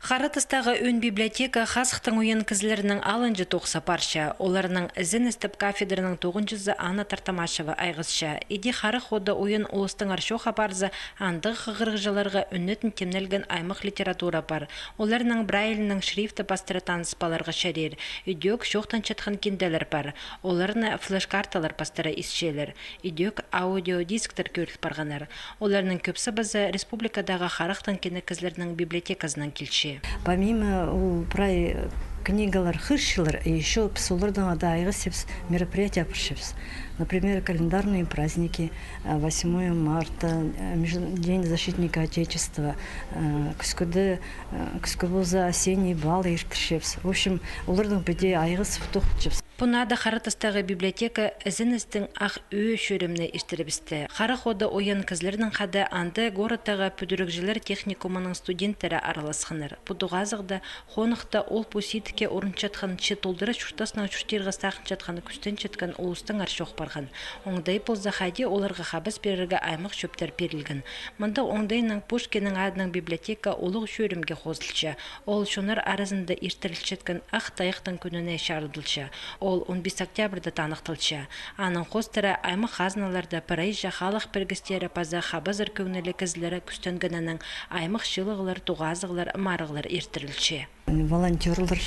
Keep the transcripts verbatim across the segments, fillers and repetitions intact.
Хара Тастағы ӧӧн библиотека хазахтың уйан кізілерінің алынҷа тоғыс апарча. Оларның ізеністеп кафедраның тоғынҷызы Анна Тартамашева айғасча. Иди Харах Ода уйан улустаңар чоох апарза, андағ хығырығҷыларға ӱнетін тимнелген аймах литература пар. Оларның Брайльның шрифті пастыра таныспаларға чарир. Идӧк чоохтанчатхан кинделер пар. Оларны флеш-карталар пастыра исчелер. Идӧк аудиодисктер кӧріл парғаннар. Оларның кӧбізі республикадағы харахтың кені кізілернің библиотеказынаң килче. Помимо ол прай книгалар хығырчалар, и ещё піс олардаң ада айғасчабыс, мероприятие апарчабыс. Например, календарные праздники, э, восьмое марта, э, между-, День защитника Отечества, э, кӱскӱде, э, кӱскӱ полза осенний бал иртірчебіс. В общем, олардаң піди айғасып тоғынчабыс. Пу наада Хара Тастағы библиотека ізеністің ах ӧӧ чӧрімні иртірібісті. Харах Ода уйан кізілернің хада анда городтағы пӱдірігҷілер техникумының студенттері араласханнар. Пу тоғазығда хонахта ол пу сидікке урунчатхан, че толдыра чуртаснаң чуртирға сағынчатхан, кӱстенчеткен улустаңар чоох парған. Оңдай полза, хайди оларға хабас пирерге аймах чӧптер пирілген. Мындағ оңдайнаң Пушкиннің адынаң библиотека улуғ чӧрімге хозылча. Ол чоннар аразында иртірілчеткен Ах Тайахтың кӱніне чарыдылча. Ол он пис октябрьда таныхталча. Аның хоостыра аймах хазналарда прайҷа халых пірігістері паза хабазар кӧңнілі кізілері кӱстенгенінең аймах чыылығлар, тоғазығлар, марығлар иртірілче. Волонтёрлар,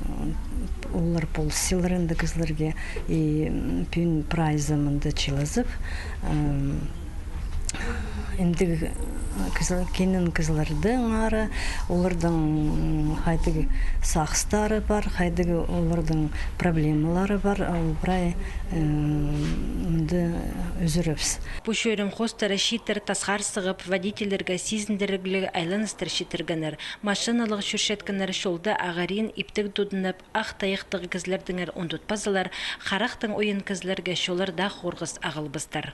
м, олар полысчалар анда кізілерге, и, м, пӱӱн прайзы мында чыылызып, м, індіг, э, кізі-, кинін кізілердеңер, оларның, м, хайдағ сағыстары пар, хайдағ оларның проблемалары пар, ол прай, э, мында ӱзӱрібіс. Пу чӧрім хоостыра чииттер тасхар сығып, водительлерге сизіндірігліг айланыстар читіргеннер. Машиналығ чӧрчеткеннер чолда ағарин иптіг тудынып, Ах Тайахтағы кізілердеңер ундутпазалар, харахтың уйан кізілерге чоллар даа хорғыс ағылбастар.